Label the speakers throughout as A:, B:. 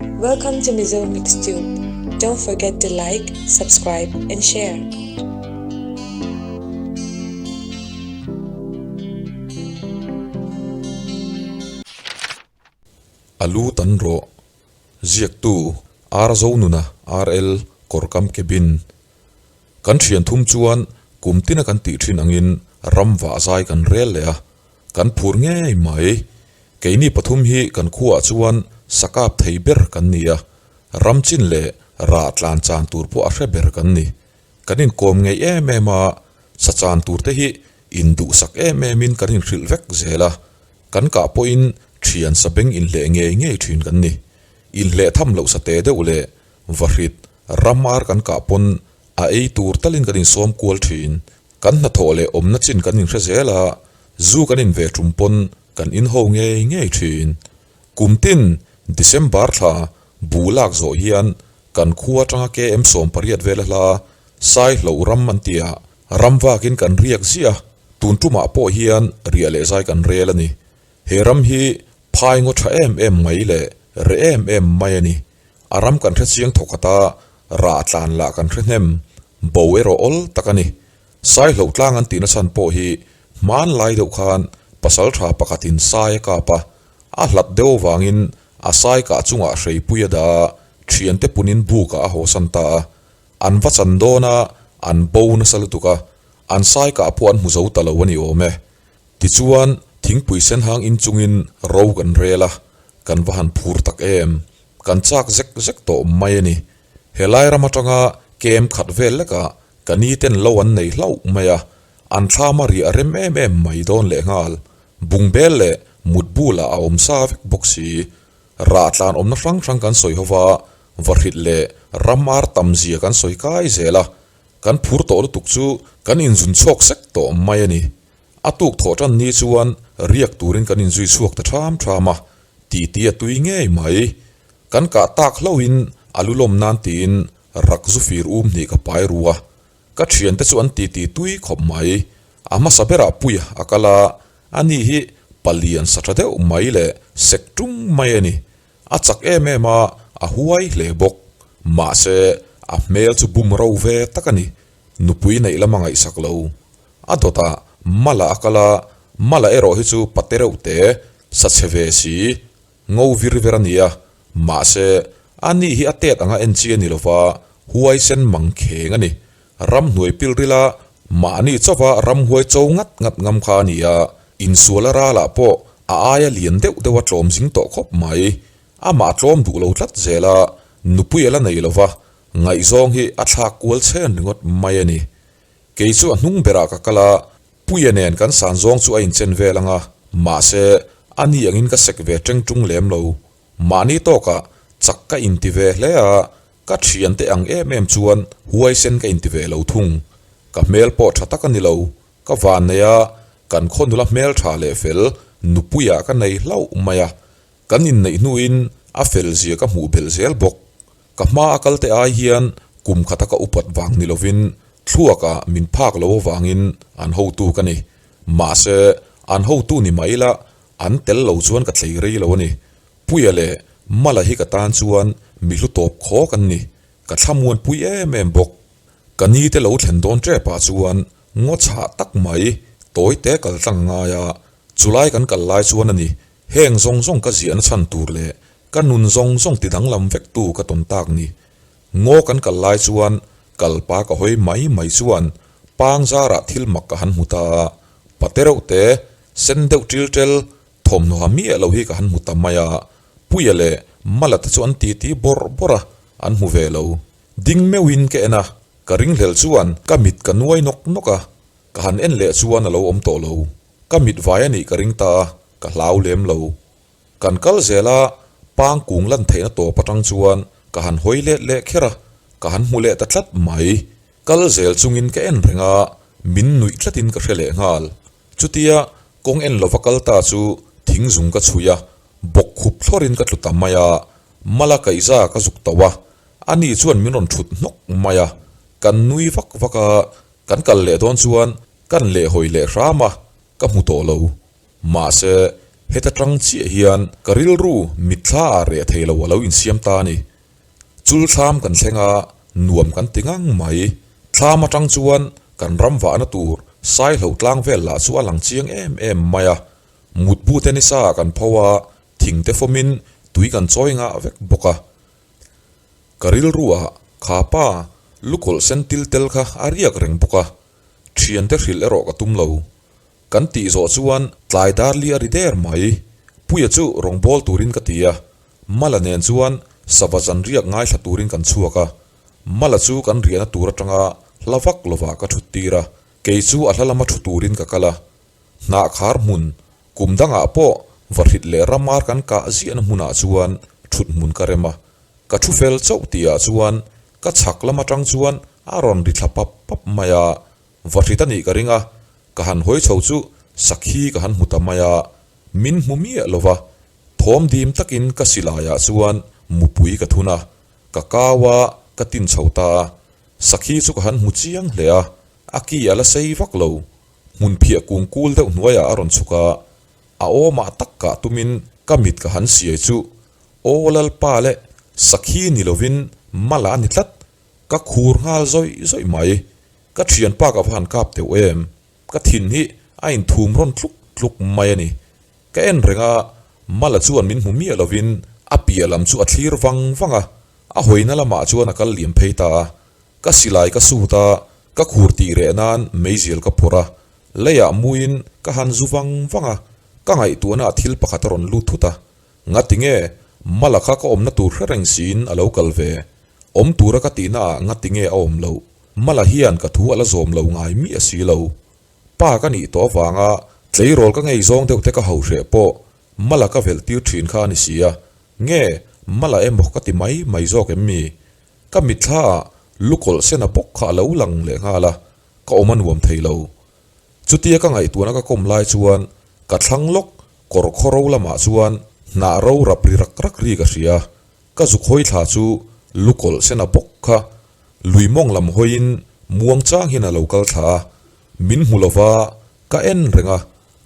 A: Welcome to Mizo Mixtube. Don't forget to like, subscribe and share.
B: A lu tan rawh. Ziaktu, R Zonuna, RL, Kawrkam Cabin. Kan thian thum chuan kum tina kan tih thin angin ram vah zai kan rel leh a, kan phur ngei mai. Keini pathum hi kan khuaah chuan sakap thei ber kan ni a, ram chin leh rah tlan chan tur pawh a hre ber kan ni. Kan inkawm ngei em em a, sa chan tur te hi induhsak em emin kan inhrilh vek zel a, kan kah pawhin thian sa beng inhleh ngei ngei thin kan ni. Inhleh tham loh sa te deuh leh Vahrit, ram ar kan kah pawn a ei tur talin kan insawm kual thin. Kan hnathawh leh awmna chin kan inhre zel a, zu kan in ve tum pawn kan in ho ngei ngei thin. Kum tin December thla bu lak zawh hian kan khua atanga KM 18 vela hla Saihloh ram an tia ram vakin kan riak ziah a, tun tumah pawh hian riah leh zai kan rel a ni. He ram hi phai ngaw tha em em mai leh reh em em mai a ni. A ram kan hre chiang thawk khat a, rah tlan lah kan hre hnem, bo erawh awl tak a ni. Saihloh tlang an tihna chhan pawh hi hmanlai deuh khan pasal tha pakhatin sai a kap a, a hlat deuh avangin a sai kah chungah hreipui a dah a, thiante punin bukah a hawsan ta a. An va chan dawn a, an bo nasa lutuk a, an sai kah pawh an hmu zo ta lo a ni awm e. Tichuan, thingpui sen hang in chungin ro kan rel a, kan va han phur tak em. Kan chak zek zek tawh mai a ni. Helai ram atanga kem khat vel lekah ka ni ten lo an nei hlauh mai a, an thlam a riah rem em em mai dawn lehnghal. Bungbel leh mutbu lah a awm sa vek bawk si. Rah tlan awmna hrang hrang kan sawi ho va, vahrit leh ram ar tam zia kan sawi kai zel a, kan phur tawh lutuk chu kan inzun chhuak sek tawh mai a ni. A tuk thawh tan ni chuan riak turin kan inzui chhuak ta ṭham ṭham a, titi a tui ngei mai. Kan kah tak hlauhin a lu lawm nan tiin rak zu fir um hnih ka pai ru a, ka thiante chu an titi tui khawp mai. A hmasa berah Puia a kal a, ani hi palian sa tha deuh mai leh sek tung mai a ni. A chak em em a, a huai hle bawk. Mahse, a hmel chu bum ro ve tak a ni. Nupui neih lama ngaihsak lo. A dawtah Mala a kal a, Mala erawh hi chu pate reuh te, sa chhe ve si, ngo vir ver a ni a, mahse, ani hi a tet anga en chi a ni lova, huaisen mang kheng a ni. Ramhnuai pilrila mahni chauva ramhuai cho ngat ngat ngam kha a ni a, insual a ralah pawh a aia lian deuh deuh a tlawm zing tawh khawp mai. Amah tlawm duh lo tlat zel a, nupui a la nei lova, ngaihzawng hi a thlak kual chhen ringawt mai a ni. Kei chu a hnung berah ka kal a, Puia nen kan san zawng chu a inchen vel ang a, mahse, a ni angin ka sek ve teng tung lem lo. Mahni tawkah chak ka inti ve hle a, ka thiante ang em em chuan huaisen ka inti ve lo thung. Ka hmel pawh tha tak a ni lo, ka van nei a, kan khaw nula hmel tha leh fel Nupuia ka nei hlauh mai a, kan inneih hnuin a fel zia ka hmuh belh zel bawk. Ka hma a kalte ai hian kum khata ka upat vang ni lovin thluakah min phak lo avangin an hotu ka ni. Mahse, an hotu ni mah ila an tel lo chuan ka tlei rei lo a ni. Puia leh Mala hi ka tan chuan mi hlu tawp khawk an ni. Ka thlamuan pui em em bawk. Ka ni te lo thlen dawn tepah chuan ngaw chhah tak mai tawi te kal tlang a ngai a, chulai kan kal lai chuan a ni. Heng zawng zawng ka ziahna chhan tur leh Ka nun zawng zawng ti danglam vek tu ka tawn tak ni. Ngaw kan kal lai chuan kal pa ka hawi mai mai chuan pang zarah thil mak ka han hmu ta a, pate reuh te, sen deuh ṭil ṭel, thawmhnaw ha miah lo hi ka han hmu ta mai a, Puia leh Mala te chu an titi bawrh bawrh a, an hmu ve lo. Ding meuhin ka en a, ka ringhlel chuan ka mit ka nuai nawk nawk a, ka han en leh chuan a lo awm tawh lo. Ka mit vai a nih ka ring ta a, ka hlau lem lo. Kan kal zel a, pang kung lan theihna tawp atang chuan ka han hawi let leh kher a, ka han hmu leh ta tlat mai. Kal zel chungin ka en reng a, min nuih tlatin ka hre leh nghal. Chutia kawng en lova kal ta chu thing zung ka chhui a, bawk khup thlawrin ka tlu ta mai a, mala kaihza ka zuk tauh a, ani chuan min rawn thut hnawk mai a, kan nui vak vak a, kan kal leh dawn chuan kan lehhawi leh hram a, ka hmu tawh lo. Mahse, Heta tang chiah hian ka rilru mitthla ah reh thei lo a lo insiam ta a ni. Chul thlam kan thleng a, nuam kan ti ngang mai. Thlam atang chuan kan ram vahna tur Saihloh tlang vel lah chu a lang chiang em em mai a. Mutbu te nisa ah kan pho a, thing te fawmin tui kan chawi ngah vek bawk a. Ka rilru ah kha pa lukawlh sen til tel kha a riak reng bawk a, thiante hrilh erawh ka tum lo. Kan tih zawh chuan tlai dar li a ri der mai. Puia chu rawn bawl turin ka ti a, Mala nen chuan sava zan riak ngaithla turin kan chhuak a. Mala chu kan riahna tur atanga hla vak lovah ka thut tir a, kei chu a hla lama thu turin ka kal a. Hnah khar hmun, kum dangah pawh vahrit leh ramar kan kah ziahna hmunah chuan thut hmun ka rem a. Ka thu fel chauh tihah chuan ka chhak lam atang chuan a rawn ri thla pap pap mai a, Vahrit a nih ka ring a, ka han hawi chho chu sakhi ka han hmu ta mai a, min hmu miah lo va, thawm dim takin ka silaiah chuan mupui ka thun a, ka kau a, ka tin chho ta a, sakhi chu ka han hmu chiang hle a, a ki a la sei vak lo, hmun phiah kung kul deuh hnuaiah a rawn chhuk a, a awmah tak kah tumin ka mit ka han siai chu, Aw Lalpa leh sakhi ni lovin mala a ni tlat, ka khur nghal zawih zawih mai. Ka thianpa ka va han kap teuh em? Ka thin hi a inthum rawn tluk tluk mai a ni. Ka en reng a, Mala chuan min hmu miah lovin a piah lam chu a thlir vang vang a, a hawina lamah chuan a kal liam phei ta a. Ka silai ka sut a, ka khur tih reh nan meizial ka phawrh a, leiah muin ka han zu vang vang a, ka ngaihtuahna ah thil pakhat a rawn lut thut a. Ngatinge Mala kha ka awmna tur hre reng siin a lo kal ve? Awm tura ka tihna ah ngatinge a awm loh? Mala hian ka thu a la zawm lo ngai miah si lo. Pa ka nih tawh avanga tleirawl ka ngei zawng deuh te ka hauh hreh pawh Mala ka velh tir thin kha a ni si a. Nge Mala emaw ka ti mai mai zawk em mi? Ka mitthla ah lukawlh sena bawk kha a lo lang leh nghal a, ka awm a nuam thei lo. Chutia ka ngaihtuahna ka kawm lai chuan ka thlang lawk kawr khaw ro lamah chuan hnah ro rap ri rak rak ri ka hria. Ka zuk hawi thla chu lukawlh sena bawk kha Lui mawng lam hawiin muang chang hian a lo kal thla a, min hmu lova ka en reng a,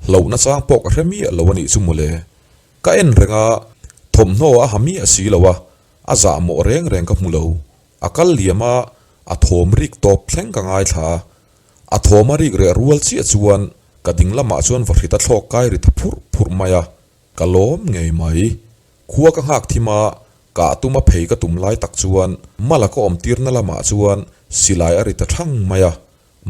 B: hlauhna chang pawh ka hre miah lo a nih chu mawle. Ka en reng a, thawmhnaw a ha miah si lo a, a zahmawh reng reng ka hmu lo. A kal liam a, a thawm rik tawp thleng ka ngaithla a. A thawm a rik reh rual chiah chuan ka ding lamah chuan vahrit a thlawk kai ri ta phurh phurh mai a, ka lawm ngei mai. Khua ka nghak thim a, Kah tuma phei ka tum lai tak chuan Mala ka awm tirna lamah chuan silai a ri ta thang mai a,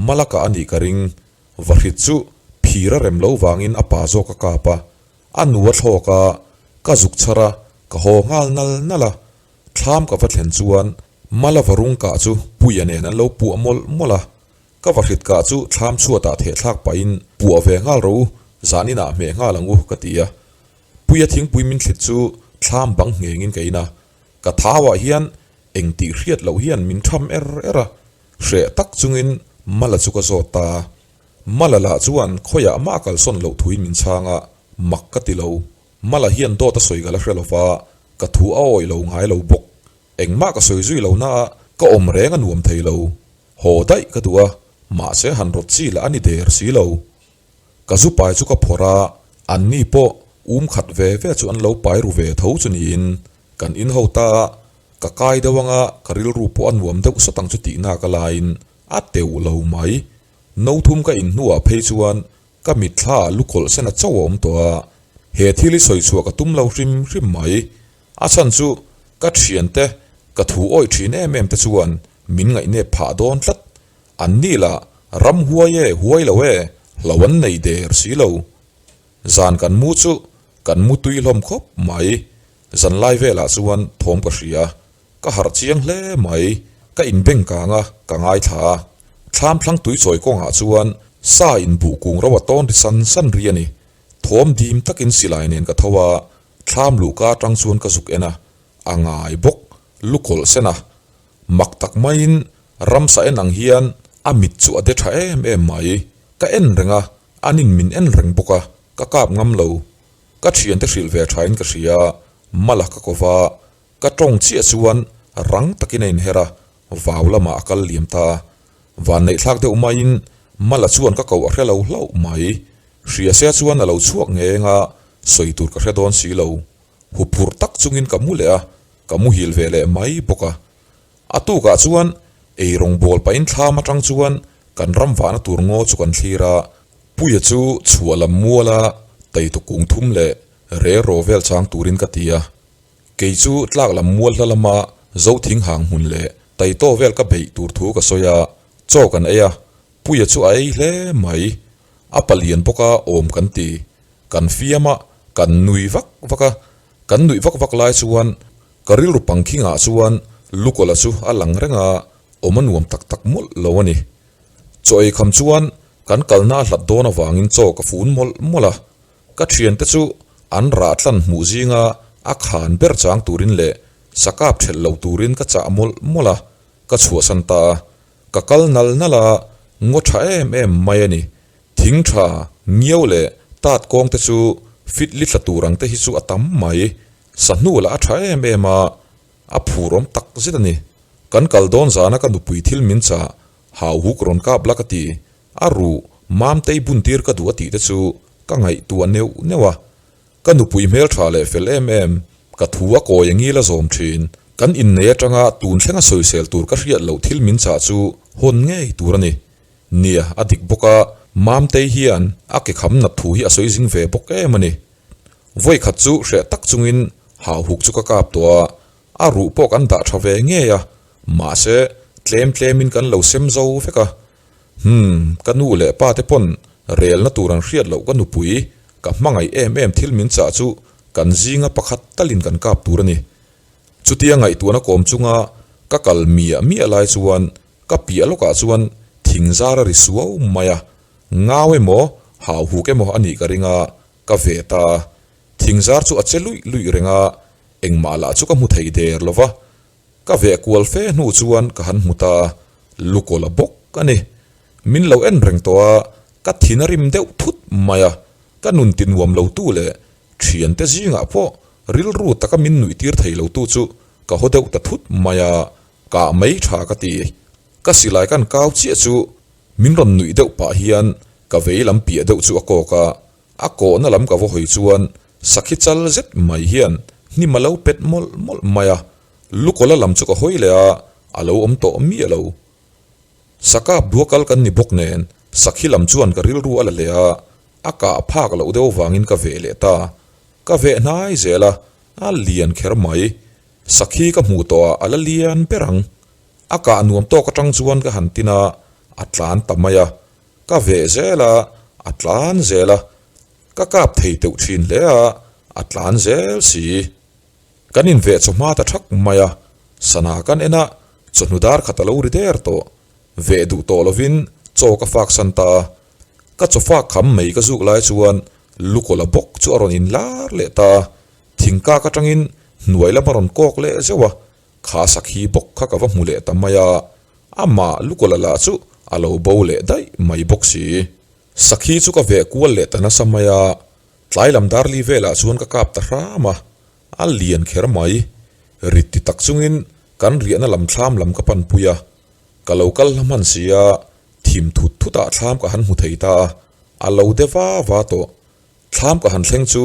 B: Mala kah a nih ka ring. Vahrit chu phir a rem lo vangin a pa zawk a kap a, a nu a thlawk a, ka zuk chhar a, ka haw nghal nal nal a. Thlam ka va thlen chuan Mala varung kah chu Puia nen an lo puah mawlh mawlh a, ka vahrit kah chu thlam chhuatah thehthlak pahin puah ve nghal rawh u, zaninah hmeh nghal ang u ka ti a. Puia thingpui min thlit chu thlam bang nghengin ka in a, ka thauah hian eng tih hriat loh hian min tham er er a, hreh tak chungin Mala chu ka zawt ta a. Mala lah chuan khawiah mah a kalsawn loh thuin min chhang a, mak ka ti lo. Mala hian dawt a sawi ka la hre lo va, ka thu a awih lo ngai lo bawk. Engmah ka sawi zui lo na a, ka awm reng a nuam thei lo. Haw daih ka duh a, mahse han rawt chi lah a ni der si lo. Ka zu pai chu ka phawrh a, anni pawh um khat ve ve chu an lo pai ru ve tho chu niin kan in ho ta a, ka kai deuh anga ka rilru pawh a nuam deuh sawt ang chu tihna ka laiin a teuh lo mai. No thum ka in hnuah phei chuan ka mitthla ah lukawlh sen a chauh a awm tawh a, he thil hi sawi chhuah ka tum lo hrim hrim mai. A chhan chu ka thiante ka thu awih thin em em te chuan min ngaihnep phah dawn tlat An ni lah ram huai e huai lo e hlo an nei der si lo. Zan kan mu chu kan mu tui hlawm khawp mai. Zan lai velah chuan thawm ka hria. Ka harh chiang hle mai. Ka inbeng kang a, ka ngaithla a. Thlam thlang tui chawi kawngah chuan sa inbuh kung ro a tawn ri san san ri a ni. Thawm dim takin silai nen ka tho a, thlam luhka atang chuan ka zuk en a, a ngai bawk lukawlh sen a. Mak tak maiin Ramsa en ang hian a mit chu a de tha em em mai. Ka en reng a, anin min en reng bawk a, ka kap ngam lo. Ka thiante hrilh ve thain ka hria, mala ka ko va, ka tawng chiah chuan rang takin a inher a, vau lamah a kal liam ta a. Vanneihthlak deuh maiin mala chuan ka ko a hre lo hlauh mai. Hria se chuan a lo chhuak ngeng a. Sawi tur ka hre dawn si lo. Huphurh tak chungin ka mu leh a, ka muhil ve leh mai bawk a. A tukah chuan ei rawng bawl pahin thlam atang chuan kan ram vahna tur ngaw chu kan thlir a, Puia chu chhuah lam muala taitu kung thum leh reraw vel chang turin ka ti a. Kei chu tlak lam mual hla lama Zothing hang hmun leh taitaw vel ka beih tur thu ka sawi a, chaw kan ei a, Puia chu a ei hle mai. A palian bawk a awm kan ti. Kan fiam a, kan nui vak vak a. Kan nuih vak vak lai chuan ka rilru pangkhingah chuan Lukawla chu a lang reng a, awm a nuam tak tak mawlh lo a ni. Chaw ei kham chuan kan kalna a hlat dawn avangin chaw ka fun mawlh mawlh a. Ka thiante chu an rah tlan hmuh zinga a khan ber chang turin leh sakap thelh lo turin ka chah mawlh mawlh a, ka chhuahsan ta a. Ka kal nal nal a, ngaw tha em em mai a ni. Thing tha, ngiau leh tat kawng te chu fit li tla tur ang te hi chu a tam mai. Sahnu lah a tha em em a, a phur awm tak zet a ni. Kan kal dawn zana ka nupui thil min chah, hau huk rawn kap la ka ti, a ruh mamtei bun tir ka duh a tih te chu ka ngaihtuah neuh neuh a. Ka nupui hmeltha leh fel em em, ka thu a kawi a ngil a zawm thin. Kan innei atanga tun thlenga sawisel tur ka hriat loh thil min chah chu hawn ngei tur a ni. Nia, a dik bawk a, Mamtei hian a ke kham nat thu hi a sawi zing ve bawk em a ni. Vawi khat chu hreh tak chungin hauhuk chu ka kap tawh a, a ruh pawh kan dah tha ve ngei a, mahse tlem tlemin kan lo sem zo vek a. Humm, ka nu leh pa te pawn relna tur an hriat loh ka nupui, ka hmangaih em em thil min chah chu kan zinga pakhat talin kan kap tur a ni. Chutia ngaihtuahna kawm chunga ka kal miah miah lai chuan ka piah lawkah chuan thing zar a ri suau mai a, ngau emaw hauhuk emaw a nih ka ring a, ka ve ta. Thing zar chu a che luih luih reng a, engmah lah chu ka hmu thei der lo va. Ka veh kual fe hnu chuan ka han hmu ta, lukawla bawk a ni. Min lo en reng tawh a, ka thin a rim deuh thut mai a, ka nun ti nuam lo tu leh thiante zingah pawh rilru taka min nuih tir thei lo tu chu ka haw deuh ta thut mai a, kah mai tha ka ti. Ka silai kan kau chiah chu min rawn nuih deuh pah hian ka vei lam piah deuh chu a kawk a, A kawhna lam ka va hawi chuan sakhi chal zet mai hian hnim a lo pet mawlh mawlh mai a, lukawla lam chu ka hawi leh a, a lo awm tawh miah lo. Sakap dua kal kan ni bawk nen sakhi lam chuan ka rilru a la leh a, a kah phak loh deuh vangin ka veh leh ta. Ka veh hnai zel a, a lian kher mai. Sakhi ka hmuh tawh ah a la lian ber ang. A kah nuam tawk atang chuan ka han tin a, a tlan ta mai a. Ka veh zel a, a tlan zel a, ka kap thei teuh thin hle a, a tlan zel si. Kan inveh chawhma ta thak mai a, sana kan en a, chawhnu dar khat a lo ri der tawh. Veh duh tawh lovin chaw ka fak san ta a, ka chaw fak kham mai ka zuk lai chuan lukawla bawk chu a rawn inlar leh ta a, thingkak atangin hnuai lam a rawn kawk leh zeuh a, kha sakhi bawk kha ka va hmu leh ta mai a. Amah Lukawla lah chu a lo bo leh daih mai bawk si. Sakhi chu ka veh kual leh ta nasa mai a, tlai lam darli velah chuan ka kap ta hram a, a lian kher mai. Rit ti tak chungin kan riahna lam thlam lam ka pan pui a, ka lo kal hla hman si a, thim thut thutah thlam ka han hmu thei ta a, a lo de va va tawh. Thlam ka han thleng chu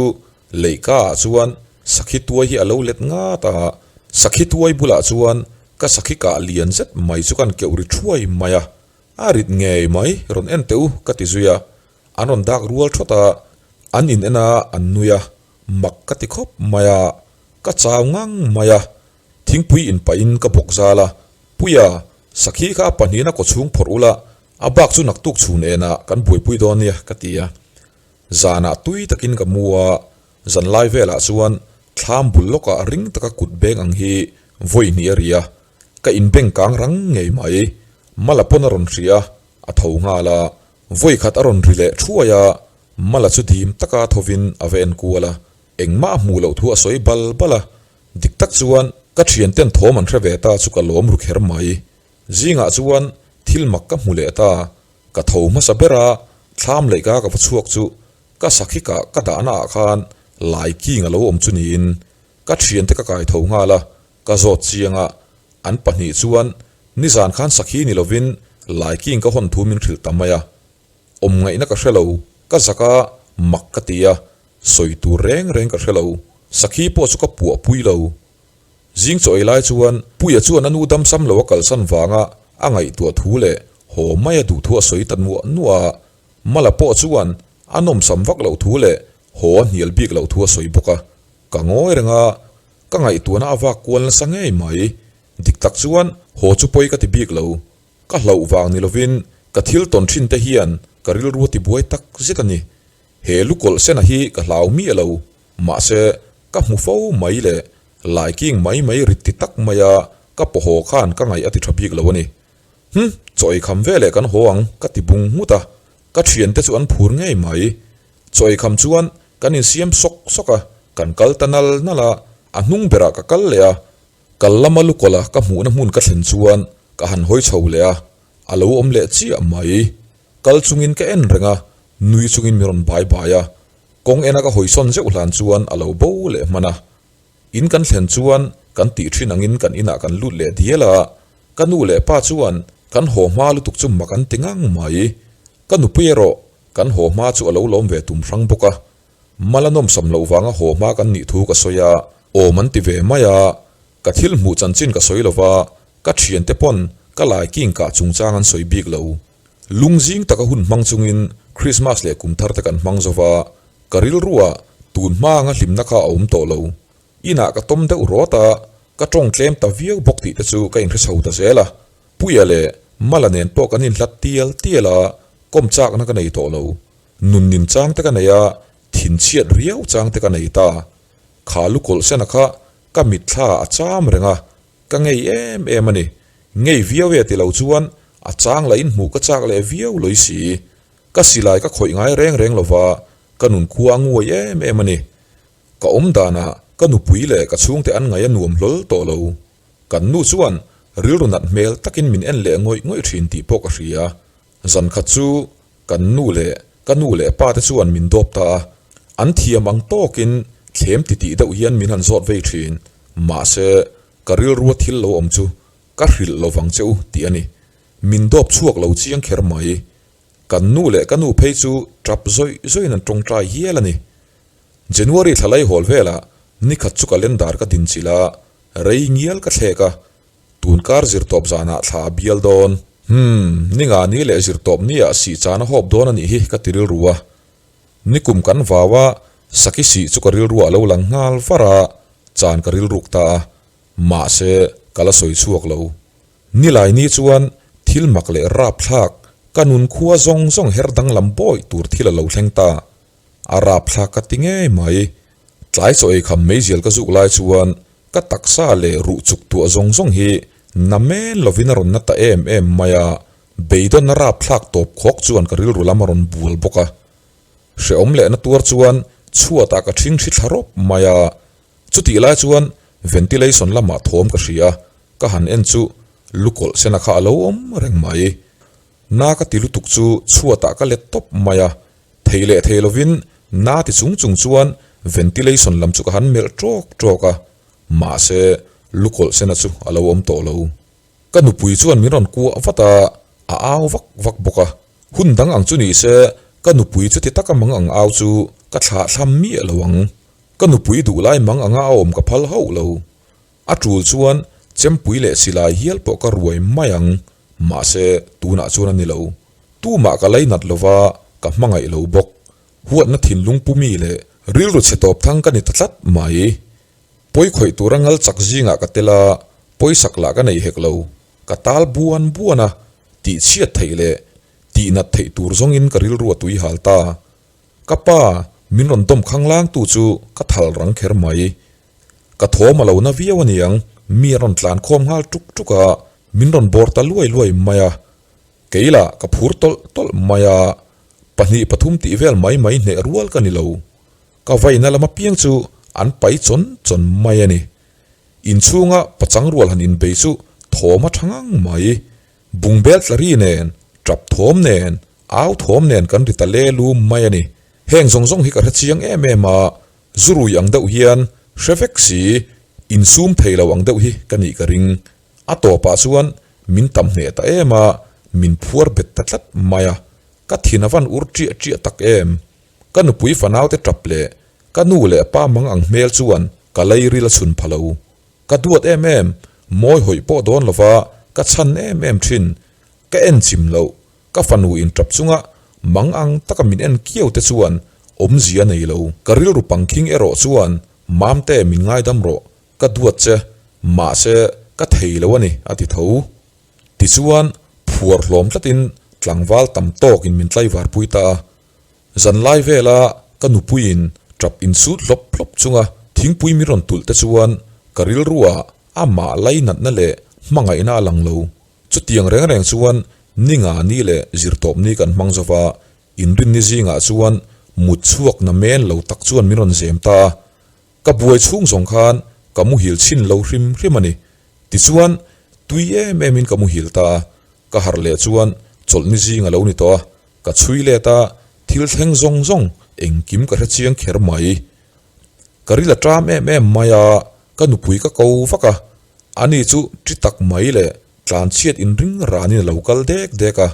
B: leihka ah chuan sakhi tuai hi a lo let ngat a, sakhi tuai bulah chuan ka sakhi kah lian zet mai chu kan keuh ri thuai mai a, a rit ngei mai rawn en teh u ka ti zui a, an rawn dak rual thawt a, an in en a an nui a, mak ka ti khawp mai a, ka chau ngang mai a, thingpui in pah in ka bawk zal a, Puia, sakhi kha a pahnihin a kawchhung phawrh ula, a bak chu naktuk chhun enah kan buaipui dawn nia ka ti a. Zanah tui takin ka mu a, zanlai velah chuan thlam bul lawkah ring taka kut beng ang hi vawi hnih a ri a, ka inbeng kang rang ngei mai. Mala pawn a rawn hria a, a tho nghal a, vawi khat a rawn ri leh thuai a, Mala chu dim taka thovin a va en kual a, engmah a hmuh loh thu a sawi bal bal a, dik tak chuan ka thianten thawm an hre ve ta chu ka lawm ru kher mai. Zingah chuan thil mak ka hmu leh ta, Ka tho hmasa ber a, thlam leh ka ka va chhuak chu ka sakhi kah ka dahna ah khan lai king a lo awm chu niin ka thiante ka kai tho nghal a, ka zawt chiang a, an pahnih chuan nizan khan sakhi ni lovin lai king ka hawn thu min hrilh ta mai a, awm ngaihna ka hre lo, ka zak a, mak ka ti a. Sawi tur reng reng ka hre lo. Sakhi pawh chu ka puah pui lo. Zing chaw ei lai chuan Puia chuan a nu damsam lo a kalsan vanga a ngaihtuah thu leh haw mai a duh thu a sawi ta nuah nuah a. Mala pawh chuan a nawmsam vak loh thu leh haw a hnial bik loh thu a sawi bawk a. Ka ngawi reng a, ka ngaihtuahna a vak kual nasa ngei mai. Dik tak chuan haw chu pawi ka ti bik lo. Ka hlauh vang ni lovin ka thil tawn thin te hian ka rilru a ti buai tak zet a ni. He lukawlh sena hi ka hlau miah lo, mahse ka hmu fo mai leh laiking mai mai rit ti tak maia ka pawhaw khan ka ngaih a ti tha bik lo a ni. Hm, chaw ei kham veleh kan haw ang ka ti bung nghut a, ka thiante chu an phur ngei mai. Chaw ei kham chuan kan insiam sawk sawk a, kan kal ta nal nal a, a hnung berah ka kal leh a, kal lama lukawlh a ka hmuhna hmun ka thlen chuan ka han hawi chho leh a, a lo awm leh chiah mai. Kal chungin ka en reng a, nui chungin min rawn bai bai a. Kawng ena ka hawisawn zeuh hlan chuan a lo bo leh hman a. In kan thlen chuan kan tih thin angin kan inah kan lut leh dial a, ka nu leh pa chuan kan haw hma lutuk chu mak an ti ngang mai. Ka nupui erawh kan haw hma chu a lo lawm ve tum hrang bawk a. Mal a nawmsam loh vanga haw hma kan nih thu ka sawi a, awm an ti ve mai a. Ka thil hmuh chanchin ka sawi lova, ka thiante pawn ka laiking kah chungchang an sawi bik lo. Lungzing taka hun hmang chungin Krismas leh kum thar te kan hmang zo va, ka rilruah tun hma anga hlimna kha a awm tawh lo. Inah ka tawm deuh rawt a, ka tawng tlem ta viau bawk tih te chu ka inhre chho ta zel a. Puia leh Mala nen pawh kan inhlat tial tial a, kawm chakna ka nei tawh lo. Nunnin chang te ka nei a, thinchhiat riau chang te ka nei ta. Kha lukawlh sena kha ka mitthla a cham reng a, Ka ngei em em a ni. Ngei viau e ti lo chuan a chang lah in hmuh ka chak leh viau lawih si. Ka silai ka khawih ngai reng reng lo va, ka nun khua a nguai em em a ni. Ka awm danah ka nupui leh ka chhungte an ngaih a nuam hlawl tawh lo. Kan nu chuan rilru nat hmel takin min en leh ngawih ngawih thin tih pawh ka hria. Zan khat chu kan nu leh ka nu leh pa te chuan min dawp ta a, an thiam ang tawkin thlem titih deuh hian min han zawt vei thin. Mahse, ka rilrua thil lo awm chu ka hrilh lo vang che u tih a ni. Min dawp chhuak lo chiang kher mai. Kan nu leh ka nu phei chu tap zawih zawihin an tawngtai hial a ni. January thla laihawl velah nikhat chu calendar ka dinchilh a, rei ngial ka thlek a, Tunkar zirtawp zanah thla a bial dawn. Hum, ni nga ni leh zirtawp ni ah sih chan a hawp dawn a nih hi ka ti rilru a. Nikum kan vau a, Saki sih chu ka rilru ah lo lang nghal var a, chan ka rilruk ta a. Mahse, ka la sawi chhuak lo. Nilai ni chuan thil mak leh rapthlak, ka nun khua zawng zawng her danglam bawi tur thil a lo thleng ta. A rapthlak ka ti ngei mai. Tlai chaw ei kham meizial ka zuk lai chuan ka taksa leh ruh chuk tuah zawng zawng hi na men lovin a rawn na ta em em mai a, beidawn a rapthlak tawp khawk chuan ka rilru lam a rawn bual bawk a. Hrehawm leh na tuar chuan chhuatah ka ṭhing hri thla rawp mai a, chutih lai chuan ventilation lamah thawm ka hria a, ka han en chu lukawlh sena kha a lo awm reng mai. Na ka ti lutuk chu chhuatah ka let tawp mai a, Thei leh thei lovin na ti chung chung chuan ventilation lam chu ka han melh tawk tawk a, mahse lukawlh sena chu a lo awm tawh lo. Ka nupui chuan min rawn kuah vat a, a au vak vak bawk a. Hun dang ang chu ni se ka nupui chuti taka mang ang au chu ka thlah thlam miah lo ang. Ka nupui duh lai mang anga a awm ka phal hauh lo. A tul chuan chempui leh silai hial pawh ka ruai mai ang, mahse tunah chuan a ni lo. Tumah ka lainat lo va, ka hmangaih lo bawk. Huatna thinlung pu mi leh rilru chhe tawp thang ka ni ta tlat mai. Pawi khawih tura ngal chak zingah ka tel a, pawisak lah ka nei hek lo. Ka tal buan buan a, tihchhiat theih leh tihnat theih tur zawngin ka rilru a tui hal ta. Ka pa, min rawn dawm khanglangtu chu ka thal rang kher mai. Ka thawm a lo na viau aniang, mi a rawn tlan khawm nghal tuk tuk a, min rawn bawr ta luai luai mai a. Kei lah ka phur tawlh tawlh mai a, pahnih pathum tih vel mai mai hneh rual ka ni lo. Ka vaina lam apiang chu an pai chawn chawn mai a ni. Inchhunga pachang rual han inbei chu thawm a tha ngang mai. Bungbel tlari nen, tap thawm nen, au thawm nen kan ri ta le lum mai a ni. Heng zawng zawng hi ka hre chiang em em a, zurui ang deuh hian hre vek si, insum thei lo ang deuh hi ka nih ka ring. A tawpah chuan min tam hneh ta em a, min phuar bet ta tlat mai a. Ka thin a van ur ṭiah ṭiah tak em. Ka nupui fanaute tap leh. Ka nu leh pa mang ang hmel chuan ka leiril a chhun pha lo. Ka duat em em, mawi hawih pawh dawn lova ka chhan em em thin. Ka en chim loh, ka fanu inṭap chunga mang ang taka min en kiau te chuan awmzia nei lo. Ka rilru pangkhing erawh chuan Mamte min ngaidam rawh, ka duat che, mahse ka thei lo a ni a ti tho. Tichuan phuar hlawm tlatin tlangval tam tawkin min tlaivar pui ta a. Zanlai vela ka nupuiin tap insut hlawp hlawp chunga thingpui min rawn tulh te chuan ka rilruah amah lainatna leh hmangaihna a lang lo. Chutiang reng reng chuan ni nga ni leh zirtawpni kan hmang zo va, inrinni zingah chuan mut chhuak na men lo tak chuan min rawn zem ta a. Ka buai chhung zawng khan ka muhil chhin lo hrim hrim a ni. Tichuan tui em emin ka muhil ta a, ka harh leh chuan chawlhni zing a lo ni tawh a. Ka chhui let a, thil thleng zawng zawng engkim ka hre chiang kher mai. Ka ril a ṭam em em mai a, ka nupui ka ko vak a, ani chu ṭi tak mai leh tlanchhiat inring ranin a lo kal dek dek a.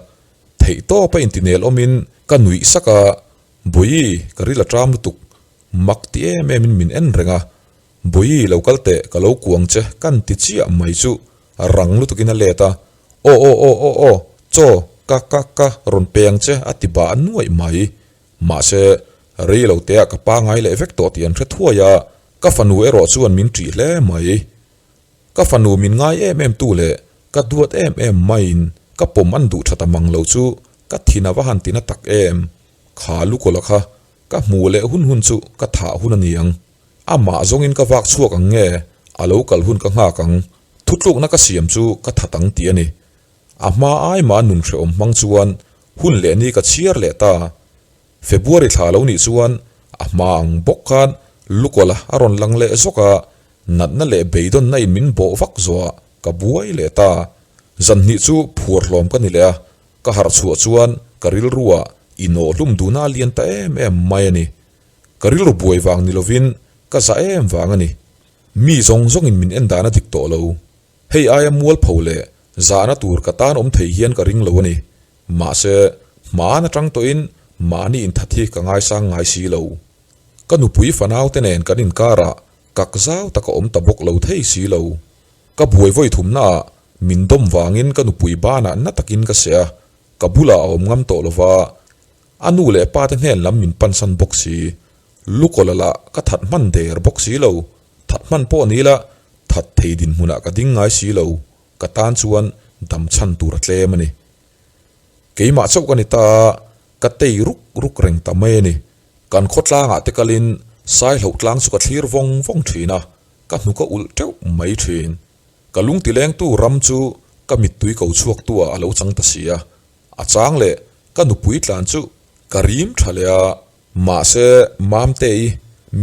B: Theihtawp a intinel awmin ka nuih sak a, Bawihi, ka ril a ṭam lutuk, mak ti em emin min en reng a, Bawihi lo kal teh, ka lo kuang che kan ti chiah mai chu rang lutukin a let a, Aw aw aw aw aw, chaw ka ka ka rawn pe ang che a ti bah nuaih mai. Mahse, rei lo teah ka pangai leh vek tawh tih an hre thuai a, ka fanu erawh chuan min ṭih hle mai. Ka fanu min ngai em em tu leh ka duat em em maiin ka pawm an duh ṭha ta mang lo chu ka thin a va han tina tak em. Kha lukawlh a kha ka hmuh leh hun hun chu ka thah hun a ni ang. Amah zawngin ka vak chhuak ang nge, a lo kal hun ka nghak ang. Thutlukna ka siam chu ka that ang tih a ni. A hma ai mah nun hrehawm hmang chuan hun leh ni ka chhiar leh ta. February thla lo nih chuan a hma ang bawk khan lukawlh a rawn lang leh zawk a, natna leh beidawnna in min bawh vak zawh ah ka buai leh ta. Zanhnih chu phuar hlawm ka ni leh a, ka harh chhuah chuan ka rilru ah inawhhlum duhna a lian ta em em mai a ni. Ka rilru buai vang ni lovin ka za em vang a ni. Mi zawng zawngin min en dan a dik tawh lo. Hei aia mualpho leh zahna tur ka tan awm thei hian ka ring lo a ni. Mahse, hmaan atang tawhin mahni inthat hi ka ngaisang ngai si lo. Ka nupui fanaute nen kan inkarah kak zau tak a awm ta bawk lo thei si lo. Ka buai vawi thumnaah min dawm vangin ka nupui banah na takin ka seh a, ka bulah a awm ngam tawh lo va. A nu leh pa te hnen lam min pansan bawk si. Lukawlh lah ka that hman der bawk si lo. That hman pawh ni la, that thei dinhmunah ka ding ngai si lo. Ka tan chuan dam chhan tur a tlem a ni. Keimah chauh ka ni ta a, ka tei ruk ruk reng ta mai a ni. Kan khawtlangah te kalin Saihloh tlang chu ka thlir vawng vawng thin a, ka hnuk a ulh teuh mai thin. Ka lungtilengtu ram chu ka mittui ko chhuaktu ah a lo chang ta si a. A chang leh ka nupui tlan chu ka rim tha leh a, mahse Mamtei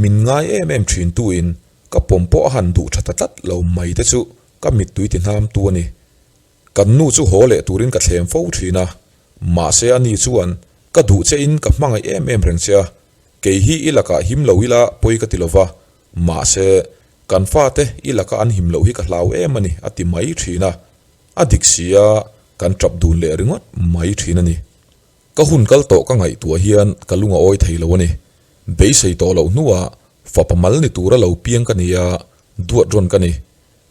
B: min ngai em em thin tu in ka pawm pawh a han duh tha ta tlat lo mai te chu ka mittui ti hnam tu a ni. Kan nu chu haw leh turin ka thlem fo thin a, mahse ani chuan ka duh che in ka hmangaih em em reng che a, kei hi i lakah him lo ila pawi ka ti lova, mahse kan fate i laka an him loh hi ka hlau em a ni a ti mai thin a. A dik si a, kan tap dun leh ringawt mai thin a ni. Ka hun kal tawh ka ngaihtuah hian ka lung a awi thei lo a ni. Beisei tawh loh hnuah fapa mal ni tura lo piang ka ni a, duat rawn ka ni.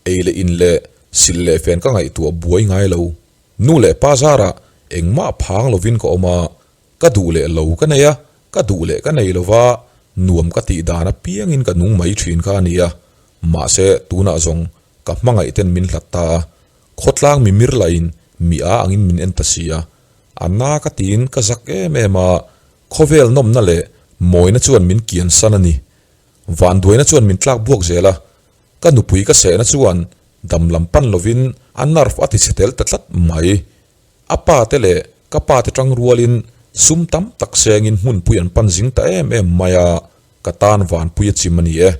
B: Ei leh in leh silh leh fen ka ngaihtuah buai ngai lo. Nu leh pa zarah engmah phang lovin ka awm a, ka duh leh lo ka nei a, ka duh leh ka nei lo va, nuam ka tih dan apiangin ka nung mai thin kha a ni a. Mahse, tunah zawng Ka hmangaih ten min hlat ta a, khawtlang mi mir lahin mi a angin min en ta si a, a na ka tiin ka zak em em a, khawvel nawmna leh mawina chuan min kian san a ni. Vanduaina chuan min tlak buak zel a, ka nupui ka sehna chuan dam lam pan lovin a nerve a ti chhe tel ta tlat mai. A pa te leh ka pa te tang rualin sum tam tak sengin hmunpui an pan zing ta em em mai a, ka tan vanpui a chim a ni e.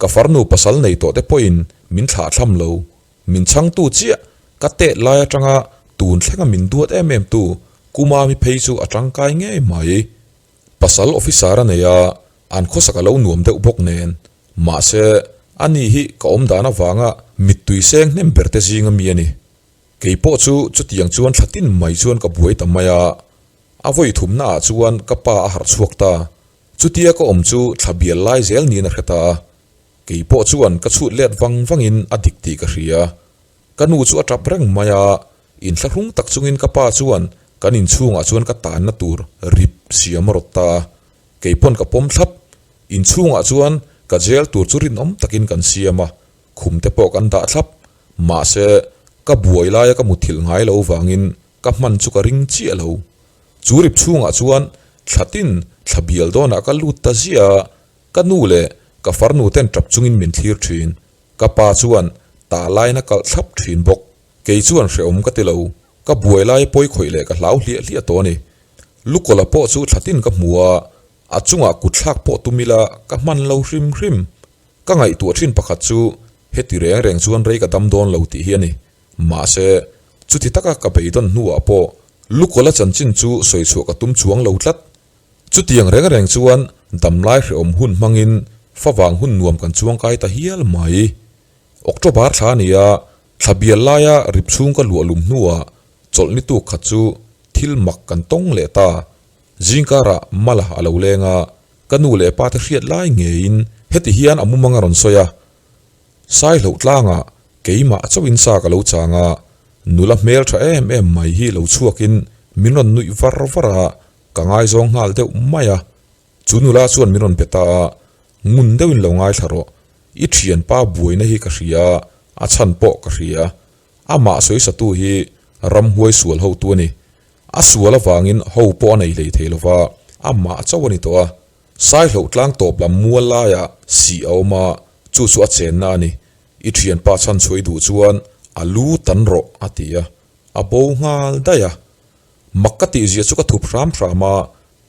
B: Ka farnu pasal nei tawh te pawhin min thlah thlam lo. Min chhangtu chiah ka tet lai atanga tun thlenga min duat em em tu Kumami phei chu a tangkai ngei mai. Pasal officer a nei a, an khawsak a lo nuam deuh bawk nen. Mahse, ani hi ka awm dan avanga mittui seng hnem ber te zinga mi a ni. Kei pawh chu chutiang chuan thla tin mai chuan ka buai ta mai a. A vawi thumnaah chuan ka pa a harh chhuak ta. Chutia ka awm chu thla bial lai zel niin a hre ta a, kei pawh chuan ka chhut let vang vangin a dik tih ka hria. Ka nu chu a tap reng mai a, inthlahrung tak chungin ka pa chuan kan inchhungah chuan ka tanna tur rip siam a rawt ta a, kei pawn ka pawm thlap. Inchhungah chuan ka jail tur chu rinawm takin kan siam a, khum te pawh kan dah thlap. Mahse, ka buai laia ka muthilh ngai lo vangin ka hman chu ka ring chiah lo. Chu rip chhungah chuan thla tin thla bial dawnah ka lut ta ziah a, ka nu leh ka farnu ten tap chungin min thlir thin. Ka pa chuan tah lain a kalh thlap thin bawk. Kei chuan hrehawm ka ti lo, ka buai lai pawi khawih leh ka hlau hliah hliah tawh a ni. Lukawla pawh chu thla tin ka hmu a, a chungah kutthlak pawh tum ila ka hman lo hrim hrim. Ka ngaihtuah thin pakhat chu heti reng reng chuan rei ka dam dawn lo tih hi a ni. Mahse, chuti taka ka beidawn hnuah pawh Lukawla chanchin chu sawi chhuah ka tum chuang lo tlat. Chutiang reng reng chuan damlai hrehawm hun hmangin favang hun nuam kan chuangkai ta hial mai. October thla a ni a, thla bial laia rip chhung ka luah lum hnuah chawlh ni tuk khat chu thil mak kan tawng leh ta. Zingkarah Mala a lo leng a, ka nu leh pa te hriat lai ngeiin heti hian a mumang a rawn sawi a, Saihloh tlangah keimah chauhin sa ka lo chang a, nula hmel tha em em mai hi lo chhuakin min rawn nuih var var a, ka ngaizawng nghal deuh mai a. Chu nula chuan min rawn pe ta a, ngun deuhin lo ngaithla rawh, i thianpa buaina hi ka hria, a chhan pawh ka hria. Amah sawisatu hi ramhuai sual hotu a ni. A sual avangin ho pawh a nei hlei thei lova, amah chauh a ni tawh a. Saihloh tlang tawp lam mual laiah sih a awm a, chu chu a chenna a ni. I thianpa chhan chhuah i duh chuan a lu tan rawh a ti a, a bo nghal daih a. Mak ka tihzia chu ka thup hram hram a,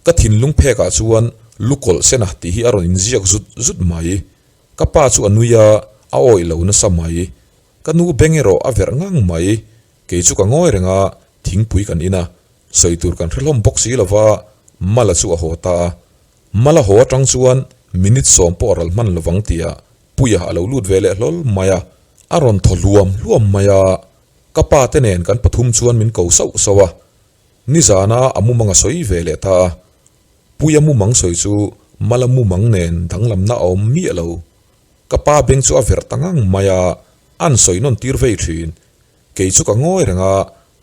B: ka thinlung phekah chuan lu kawlh sena tih hi a rawn inziak zut zut mai. Ka pa chu a nui a, a awih lo nasa mai. Ka nu beng erawh a verh ngang mai. Kei chu ka ngawi reng a, thingpui kan in a, sawi tur kan hre hlawm bawk si lova, Mala chu a haw ta a. Mala haw atang chuan minute sawm pawh a ral hman lovang tia Puia a lo lut ve leh hlawl mai a, a rawn thaw hluam hluam mai a, ka pa te nen kan pathum chuan min ko sauh sauh a, nizana a mumang a sawi ve leh ta a. Puia mumang sawi chu Mala mumang nen danglamna a awm miah lo. Ka pa beng chu a verh ta ngang mai a, an sawi nawn tir vei thin. Kei chu ka ngawi reng a,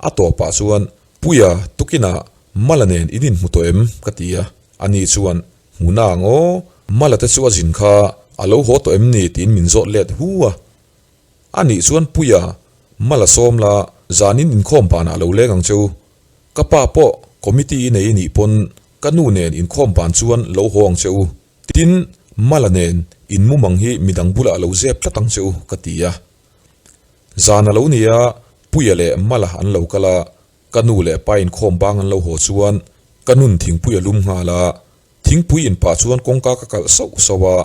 B: a tawpah chuan, Puia, tukinah Mala nen in inhmu tawh em? ka ti a. Ani chuan, Hmu na ang aw, Mala te chu a zin kha, a lo haw tawh em ni? tiin min zawt let hu a. Anih chuan, Puia, Mala sawm la, zanin inkhawm banah a lo leng ang che u. Ka pa pawh committee i nei nih pawn ka nu nen inkhawm ban chuan lo haw ang che u. Tin, Mala nen in mumang hi midang bulah a lo zep tlat ang che u, ka ti a. Zan a lo ni a, Puia leh Mala an lo kal a, ka nu leh pa inkhawm bang an lo haw chuan ka nun thingpui a lum nghal a, thingpui in pah chuan kawngka ka kalh sauh sauh a,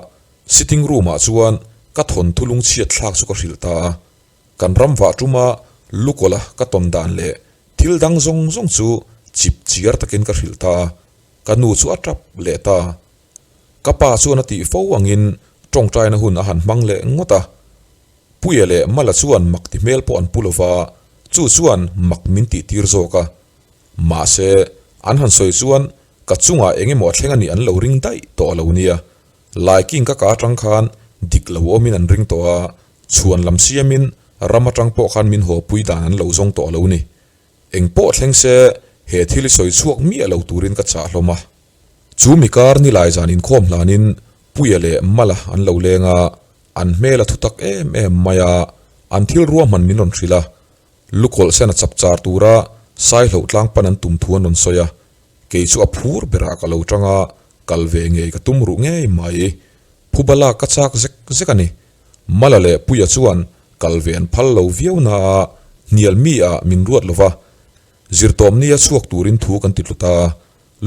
B: sitting room ah chuan ka thawnthu lungchhiat thlak chu ka hrilh ta a, kan ram vah tuma lukawlh a ka tawn dan leh thil dang zawng zawng chu chip chiar takin ka hrilh ta a, ka nu chu a tap leh ta. Ka pa chuan a tih fo angin tawngtaina hun a han hmang leh ngawt a. Puia leh Mala chuan mak ti hmel pawh an pu lo va, chu chuan mak min tih tir zawk a. Mahse, an han sawi chuan ka chungah eng emaw a thleng a nih an lo ring daih tawh a lo nia. Laiking ka ka atang khan dik lo awmin an ring tawh a, chhuan lam siamin ram atang pawh khan min hawpui dan an lo zawng tawh a lo ni. Eng pawh thleng se, he thil i sawi chhuak miah lo turin ka chah hlawm a. Chu mi kar ni lai zan inkhawm hlanin Puia leh Mala an lo leng a, an hmel a thu tak em em mai a, an thil ruahman min rawn hrilh a. Lukawlh sen a chap char tura Saihloh tlang pan an tum thu an rawn sawi a, kei chu a phur berah ka lo tang a, kal ve ngei ka tum ruh ngei mai. Phuba lak ka chak zek zek a ni. Mala leh Puia chuan kal ve an phal lo viau na a, hnial mi ah min ruat lo va, zirtawmni a chhuak turin thu kan ti tlu ta.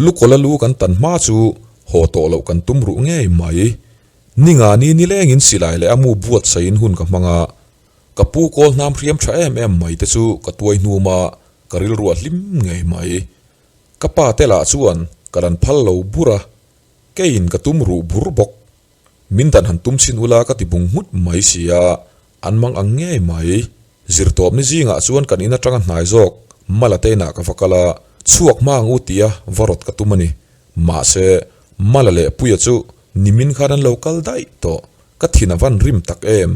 B: Lukawla lu kan tan hma chu haw tawh loh kan tum ruh ngei mai. Ninga ni nilengin silai leh a mu buatsaiin hun ka hmang a, ka pu kawl hnam hriam tha em em mai te chu ka tuai hnum a, ka rilru a hlim ngei mai. Ka pa te lah chuan ka lan phal lo bur a, keiin ka tum ruh bur bawk. Min dan han tum chhin ula ka ti bung nghut mai si a, an mang ang ngei mai. Zirtawpni zingah chuan kan in atanga hnai zawk Mala te inah ka va kal a, chhuak hma ang u tia va rawt ka tum a ni. Mahse, Mala leh Puia chu nimin khan an lo kal daih tawh. Ka thin a van rim tak em.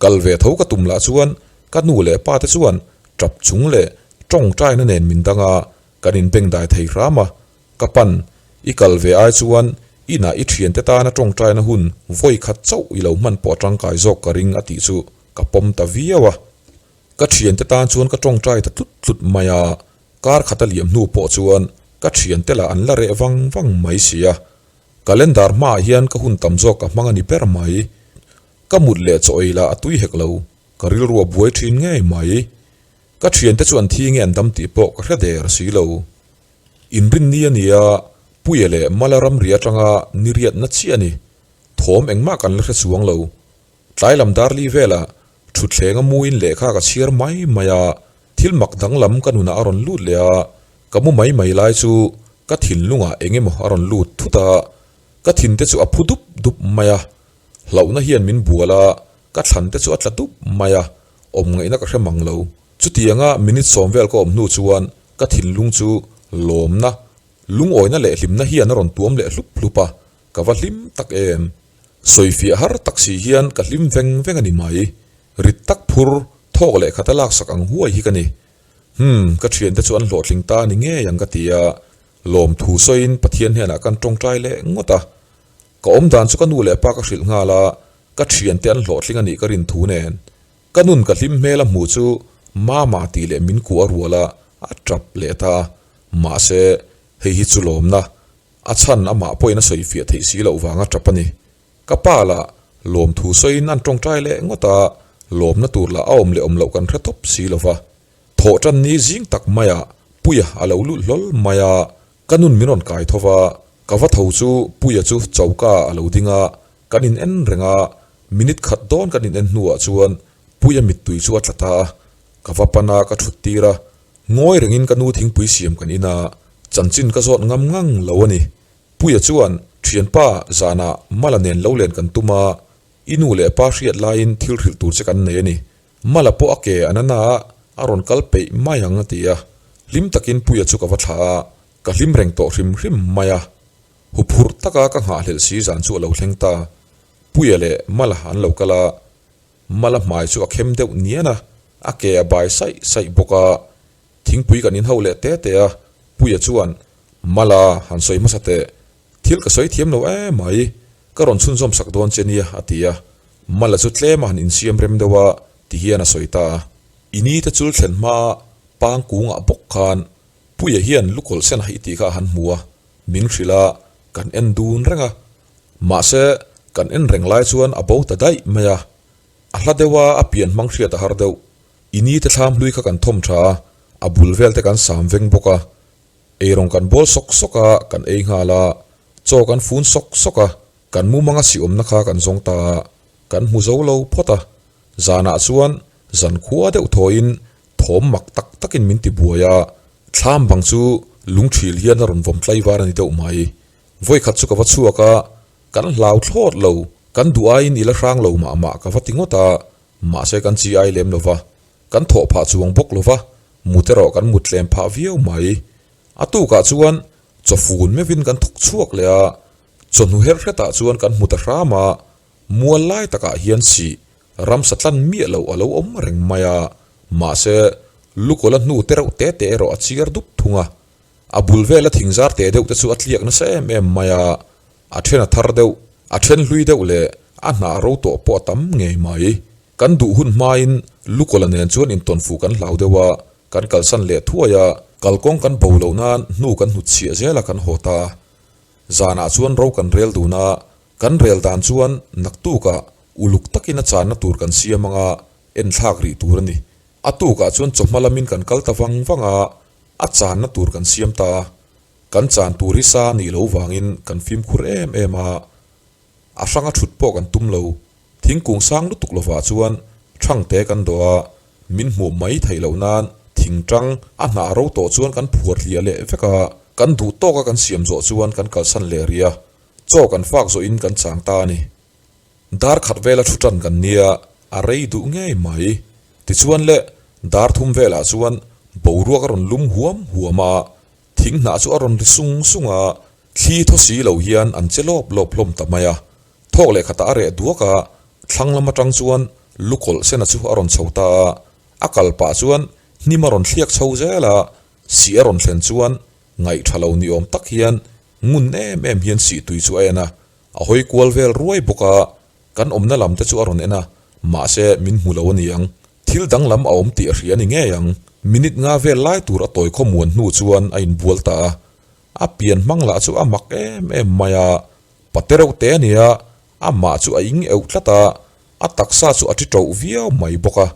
B: Kal ve tho ka tum lah chuan ka nu leh pa te chuan tap chung leh tawngtaina nen min dang a, kan inbengdai thei hram a. Ka pan, i kal ve ai chuan inah i thiante tana tawngtaina hun vawi khat chauh i lo hman pawh tangkai zawk ka ring a tih chu ka pawm ta viau a. Ka thiante tan chuan ka tawngtai ta tlut tlut mai a, kar khat a liam hnu pawh chuan ka thiante lah an la reh vang vang mai si a. Calendar hmaah hian ka hun tam zawk ka hmang a ni ber mai. Ka mut leh chaw ei lah a tui hek lo, ka rilru a buai thin ngei mai. Ka thiante chu an thi nge an dam tih pawh ka hre der si lo. Inrinni a nia, Puia leh Mala ramri atanga niriatna chiah a ni. Thawm engmah kan la hre chuang lo. Tlai lam darli velah thutthleng a muin lehkha ka chhiar mai mai a, thil mak danglam ka nunah a rawn lut leh a, ka mu mai mai lai chu ka thinlungah eng emaw a rawn lut thut a, ka thin te chu a phu dup dup mai a, hlauhna hian min bual a, ka thlan te chu a tla dup mai a, awm ngaihna ka hre mang lo. Chutianga minute sawm vel ka awm hnu chuan ka thinlung chu lawmna, lungawina leh hlimna hian a rawn tuam leh hlup hlup a, Ka va hlim tak em? Sawifiah har tak si hian ka hlim veng veng a ni mai. Rit tak phur, thawk leh khat a laksak ang huai hi ka ni. Hum, ka thiante chu an hlawhtling ta a ni ngei ang ka ti a, lawmthu sawiin Pathian hnenah kan tawngtai leh ngawt a. Ka awm dan chu ka nu leh pa ka hrilh nghal a, ka thiante an hlawhtling a nih ka rin thu nen. Ka nun ka hlim hmel a hmuh chu Mama tih leh min kuah rual a, a tap leh ta a. Mahse, hei hi chu lawmna A chhan amah pawhin a sawi fiah theih si loh vanga tap a ni. Ka pa lah lawmthu sawiin an tawngtai leh ngawt a, lawmna tur lah a awm leh awm loh kan hre tawp si lo va. Thawh tan ni zing tak maiah Puia a lo lut hlawl mai a, ka nun min rawn kai tho va, ka va tho chu Puia chu choka a lo ding a, kan in en reng a, minute khat dawn kan in en hnuah chuan Puia mittui chu a tla ta a, ka va pan a, ka thut tir a, Ngawi rengin ka nu thingpui siam kan in a, chanchin ka zawt ngam ngang lo a ni. Puia chuan, Thianpa, zanah Mala nen lo len kan tum a, i nu leh pa hriat laiin thil hrilh tur che kan nei a ni. Mala pawh a ke a na na a, a rawn kal peih mai ang a ti a. Hlim takin Puia chu ka va thlah a, ka hlim reng tawh hrim hrim mai a. Huphurh taka ka nghahhlelh si zan chu a lo thleng ta. Puia leh Mala an lo kal a, Mala hmai chu a khem deuh nian a, a ke a bai saih saih bawk a. Thingpui kan inho leh te te a, Puia chuan, Mala, han sawi hmasa teh. Thil ka sawi thiam lo em mai, ka rawn chhunzawm sak dawn che nia, a ti a. Mala chu tlem a han insiam rem deuh a, ti hian a sawi ta a. I ni te chul thlen hma pang kungah bawk khan Puia hian lukawlh sen haih tih kha a han hmu a, min hrilh a, kan en dun reng a. Mahse, kan en reng lai chuan a bo ta daih mai a. A hla deuh a, a pian hmang hriat a har deuh. I ni te thlam hlui kha kan thawm tha a, a bul vel te kan sam veng bawk a. Eirawng kan bawl sawk sawk a, kan ei nghal a. Chaw kan fun sawk sawk a, kan mumanga si awmna kha kan zawng ta a, kan hmu zo lo phawt a. Zanah chuan zan khua deuh thawiin thawm mak tak takin min ti buai a, thlam bang chu lungthil hian a rawn vawm tlaivar a ni deuh mai. Vawikhat chu ka va chhuak a, kan hlau thlawt lo, kan duh aiin i la hrang lo mah mah ka va ti ngawt a, mahse kan chi ai lem lo va, kan thawh phah chuang bawk lo va, mut erawh kan mut tlem phah viau mai. A tukah chuan chawfun meuhin kan thawk chhuak leh a, chawhnu her hretah chuan kan hmu ta hram a, mual lai takah hian sih ramsa tlan miah loh a lo awm reng mai a, mahse lukawla hnu te reuh te te erawh a chiar dup thung a. A bul vela thing zar teh deuh te chu a tliak nasa em em mai a, a then a thar deuh, a then hlui deuh leh a hnah ro tawh pawh a tam ngei mai. Kan duh hun hmain Lukawla nen chuan intawn fuh kan hlau deuh a, kan kalsan leh thuai a, kalkawng kan bo loh nan hnu kan hnut chhiah zel a kan haw ta. Zanah chuan ro kan rel dun a, kan rel dan chuan naktukah uluk takin a channa tur kan siam anga enthlak rih tur a ni. A tukah chuan chawhma lamin kan kal ta vang vang a, A channa tur kan siam ta a, kan chan tur hi sa nih loh vangin kan fimkhur em em a, a hranga thut pawh kan tum lo. Thingkung sang lutuk lovah chuan thangte kan dawh a, min hmuh mai theih loh nan thingtang a hnah ro tawh chuan kan phuar hliah leh vek a, kan duh tawka kan siam zawh chuan kan kalsan leh rih a, chaw kan fak zawhin kan chang ta a ni. Dar khat vela thu tan kan nia, a rei duh ngei mai. Tichuan le, dar thum velah chuan boruak a rawn lum huam huam a, thing hnah chu a rawn ri sung sung a. Thli thaw si lo hian an che lawp lawp hlawm ta mai a. Thawk leh khatah a reh duak a, thlang lam atang chuan lukawlh sena chu a rawn chho ta a. A kal pah chuan hnim a rawn thliak chho zel a, sih a rawn thlen chuan ngaih tha lo ni awm tak hian ngun em em hian sih tui chu a en a, a hawi kual vel ruai bawk a, kan awmna lam te chu a rawn en a, mahse min hmu lo a ni ang. Thil danglam a awm tih a hria a ni ngei ang. Minute nga vel lai tur a tawi khawmuan hnu chuan a inbual ta a, a pian hmang lah chu a mak em em mai a, pate reuh te a nia, amah chu a ing euh tlat a, a taksa chu a ti ṭoh viau mai bawk a,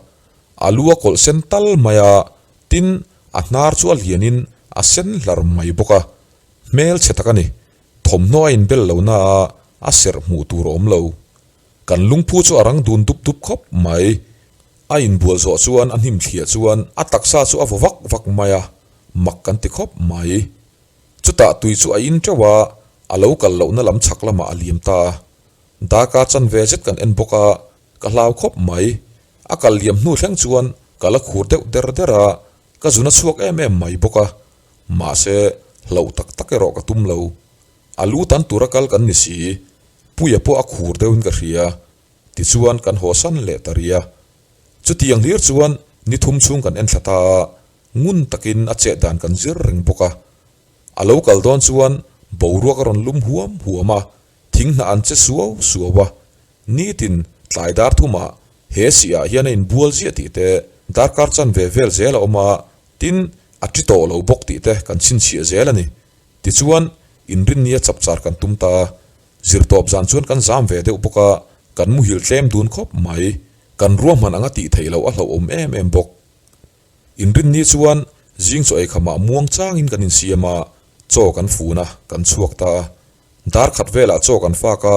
B: a lu a kawlh sen tal mai a, tin a hnar chu a lianin a sen hlar mai bawk a, hmel chhe tak a ni, thawmhnaw a inbel lo na a, a serh hmuh tur a awm lo. Kan lungphu chu a rang dun dup dup khawp mai. A inbual zawh chuan a hnim thliah chuan a taksa chu a vaw vak vak mai a, mak kan ti khawp mai. Chutah tui chu a in teuh a, a lo kal lohna lam chhak lamah a liam ta a. Darkar chanve zet kan en bawk a, ka hlau khawp mai. A kal liam hnu thleng chuan ka la khur deuh der der a, ka zun a chhuak em em mai bawk a. Mahse, hlauh tak tak erawh ka tum lo. A lu tan tura kal kan ni si, Puia pawh a khur deuhin ka hria. Tichuan kan haw san leh ta ria. Chutiang hlir chuan ni thum chhung kan en thla ta a, ngun takin a chet dan kan zir reng bawk a. A lo kal dawn chuan boruak a rawn lum huam huam a, thing hnah an che suau suau a. Nitin tlai dar thumah he sih ah hian a inbual ziah tih te, darkar chanve vel zel a awm a, tin a ti tawh lo bawk tih te kan chhinchhiah zel a ni. Tichuan inrinnia chapchar kan tum ta a, Zirtawp zan chuan kan zam ve deuh bawk a, kan muhil tlem dun khawp mai. Kan ruahman anga tih theih loh a hlauhawm em em bawk. Inrinni chuan zing chaw eikhamah muang changin kan insiam a, chaw kan fun a, kan chhuak ta a. Dar khat velah chaw kan fak a,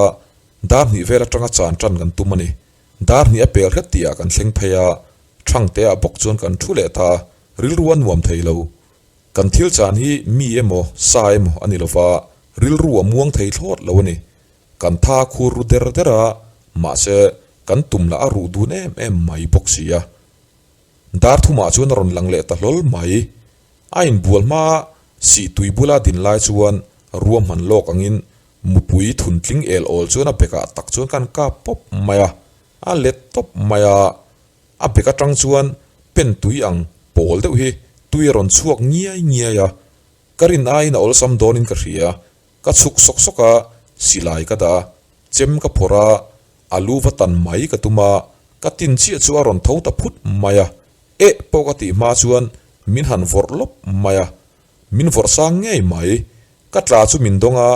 B: dar hnih vel atanga chan tan kan tum a ni. Dar hnih a pel hret tihah kan thleng phei a, Thangteah bawk chuan kan thu leh ta a, rilru a nuam thei lo. Kan thil chan hi mi emaw, sa emaw a ni lova, rilru a muang thei thlawt lo a ni. Kan tha a khur ru der der a, mahse kan tum lah a ruh dun em em mai bawk si a. Dar thumah chuan a rawn lang leh ta hlawl mai. A inbual hma sih tui bula din lai chuan ruahman lawk angin mupui thun tling el awl chuan a bekah tak chuan kan kap pawp mai a, a let tawp mai a. A bek atang chuan pen tui ang pawl deuh hi tui a rawn chhuak ngiai ngiai a, ka rin aiin a awlsam dawnin ka hria. Ka chhuk sawk sawk a, silai ka dah a, chem ka phawrh a, a lu va tan mai ka tum a, ka tin chiah chu a rawn tho ta phut mai a, eh pawh ka tih hma chuan min han vawrh lawp mai a, min vawrh sang ngei mai. Ka tla chu min dawng a,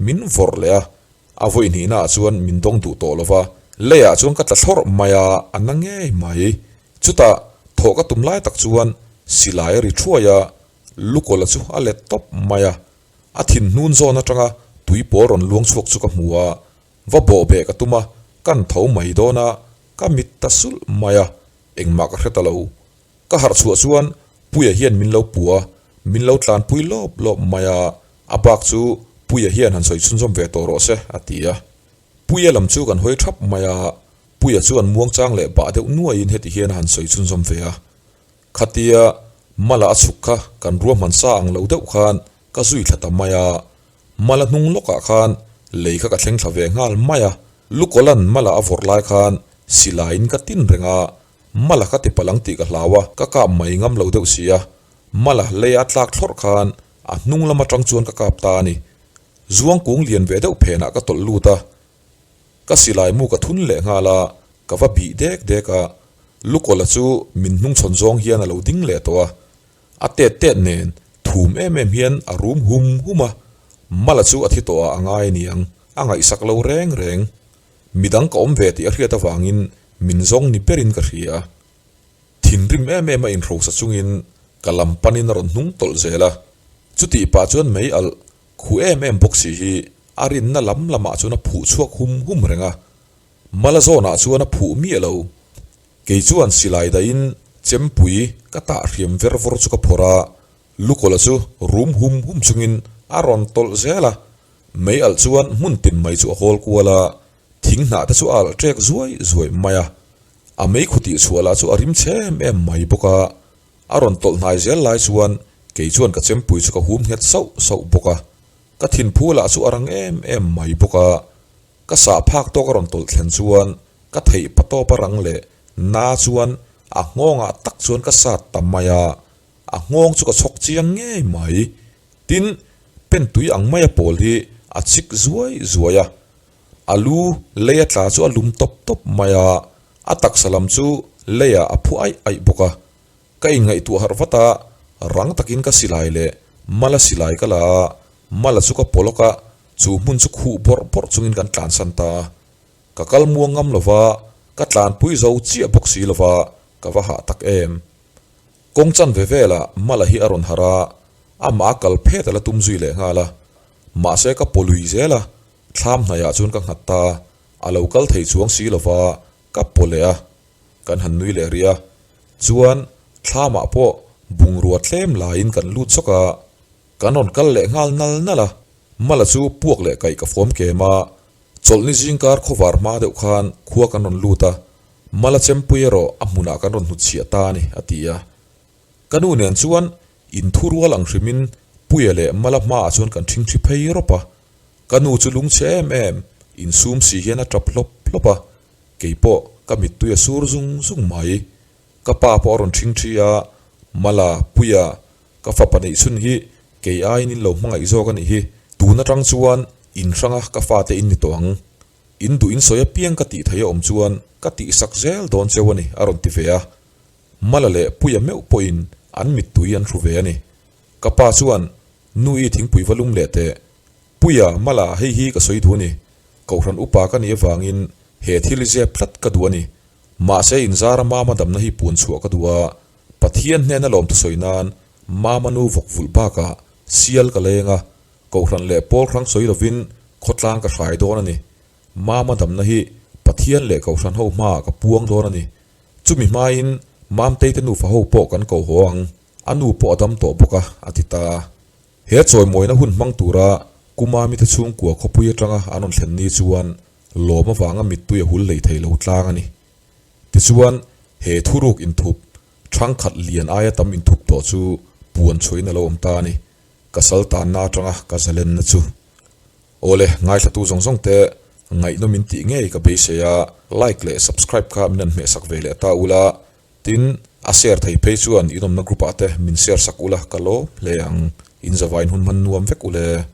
B: min vawrh leh a, A vawi hnihnaah chuan min dawng duh tawh lo va, leiah chuan ka tla thlawrh mai a, a na ngei mai. Chutah, thawh ka tum lai tak chuan silai a ri thuai a, Lukawla chu a let tawp mai a. A thin hnun zawn atanga tui pawl rawn luang chhuak chu ka hmu a, va bawh beh ka tum a, kan tho mai dawn a, ka mit ta sulh mai a, engmah ka hre ta lo. Ka harh chhuah chuan Puia hian min lo pu a, min lo tlanpui lawp lawp mai a, a bak chu Puia hian han sawi chhunzawm ve tawh rawh se, a ti a. Puia lam chu kan hawi thap mai a, Puia chuan muangchang leh bah deuh nuaiin heti hian a han sawi chhunzawm ve a. Khatia Mala a chhuk kha kan ruahman sa ang lo deuh khan ka zui thla ta mai a, Mala hnung lawkah khan lei kha ka thleng thla ve nghal mai a, Lukawla'n Mala a vawrh lai khan silaiin ka tin reng a, Mala ka ti palh ang tih ka hlau a, ka kap mai ngam lo deuh si a. Mala lei a tlak thlawrh khan a hnung lam atang chuan ka kap ta a ni. Zuang kung lian ve deuh phenah ka tawlh lut a, ka silai mu ka thun leh nghal a, ka va bih dek dek a. Lukawla chu min hnungchhawn zawng hian a lo ding leh tawh a. A tet tet nen thum em em hian a rum hum hum a, Mala chu a thi tawh ah a ngai a ni ang, a ngaihsak lo reng reng. Midang ka awm ve tih a hriat avangin min zawng ni berin ka hria. Thinrim em em a inhrosa chungin ka lam panin a rawn hnung tawlh zel a. Chutih pah chuan mei alh khu em em bawk si hi a rinna lam lamah chuan a phuh chhuak hum hum reng a. Mala zawnah chuan a phuh miah lo. Kei chuan silai dahin chempui ka tah hriam ver vawr chu ka phawrh a, Lukawla chu rum hum hum chungin a rawn tawlh zel a. Mei alh chuan hmun tin mai chu a hawl kual a, thing hnah te chu a alh ṭek zuai zuai mai a. A mei khu tih chhuah lah chu a rim chhe em em mai bawk a. A rawn tawlh hnai zel lai chuan kei chuan ka chempui chu ka hum nghet sauh sauh bawk a. Ka thinphu lah chu a rang em em mai bawk a, ka sah phak tawk a rawn tawlh thlen chuan ka theih patawp a rang leh na chuan a nghawngah tak chuan ka sat ta mai a, a nghawng chu ka chhawk chiang ngei mai. Tin, pen tui ang maia pawl hi a chik zuai zuai a, a lu leia tla chu a lum tawp tawp mai a, a taksa lam chu leiah a phu aih aih bawk a. Ka inngaihtuah harh vat a, rang takin ka silai leh Mala silai ka la a, Mala chu ka pawlawk a, chu hmun chu khuh bawrh bawrh chungin kan tlansan ta a. Ka kal muang ngam lo va, ka tlanpui zo chiah bawk si lo va, ka va hah tak em. Kawng chanve velah Mala hi a rawn harh a, amah a kal phet a la tum zui leh nghal a. Mahse ka pawlui zel a, thlam hnaiah chuan ka nghat ta a, a lo kal thei chuang si lo va, ka paw leh a. Kan han nui leh rih a, chuan thlamah pawh bungrua tlem laiin kan lut zawk a, kan rawn kal leh nghal nal nal a, Mala chu puak leh kaih ka fawm kem a, chawlhni zingkar khawvar hma deuh khan khua kan rawn lut a, Mala chempui erawh a hmunah kan rawn hnutchhiah ta a ni, a ti a. Ka nu nen chuan inthurual ang hrimin Puia leh Mala hmaah chuan kan ṭhingṭhi phei rawp a, ka nu chu lungchhe em em, insum si hian a ṭap hlawp hlawp a, Kei pawh ka mittui a sur zung zung mai. Ka pa pawh a rawn ṭhing ṭhi a, Mala, Puia, ka fapa neih chhun hi kei aiin in lo hmangaih zawk a nih hi. Tun aṭang chuan in hranga ka fate in ni tawh ang. In duh in sawi apiang ka tih theih a awm chuan ka tihsak zel dawn cheu a ni, a rawn ti ve a. Mala leh Puia meuh pawhin an mittui an hru ve a ni. Ka pa chuan, Nu i thingpui va lum leh teh. Puia, Mala, hei hi ka sawi duh a ni. Kohhran upa ka nih avangin he thil i zep tlat ka duh a ni. Mahse inzara Mama damna hi puan chhuah ka duh a, Pathian hnena lawmthu sawi nan Mama nu vawk vulh bakah sial ka leng a, Kohhran leh pawl hrang sawi lovin khawtlang ka hrai dawn a ni. Mama damna hi Pathian leh Kohhran ho hmaah ka puang dawn a ni. Chumi hmain Mamtei te nufa ho pawh kan ko haw ang, a nu pawh a dam tawh bawk a, a ti ta. He chawimawina hun hmang tura Kuma mite chhungkua khawpui atanga an rawn thlen ni chuan lawm avanga mittui a hul hlei thei lo tlang a ni. Tichuan, he thuruk inthup, thangkhat lian aia tam inthup tawh chu puan chhuahin a lo awm ta a ni. Ka sal tanna atanga ka zalenna chu. Awle, ngaithlatu zawng zawng te ngaihnawm in tih ngei ka beisei a, like leh subscribe kha min han hmehsak ve leh ta ula, Tin, a share thei phei chuan inawmna group ah te min share sak ula ka lawm hle ang. In zavain hun hman nuam vek ule.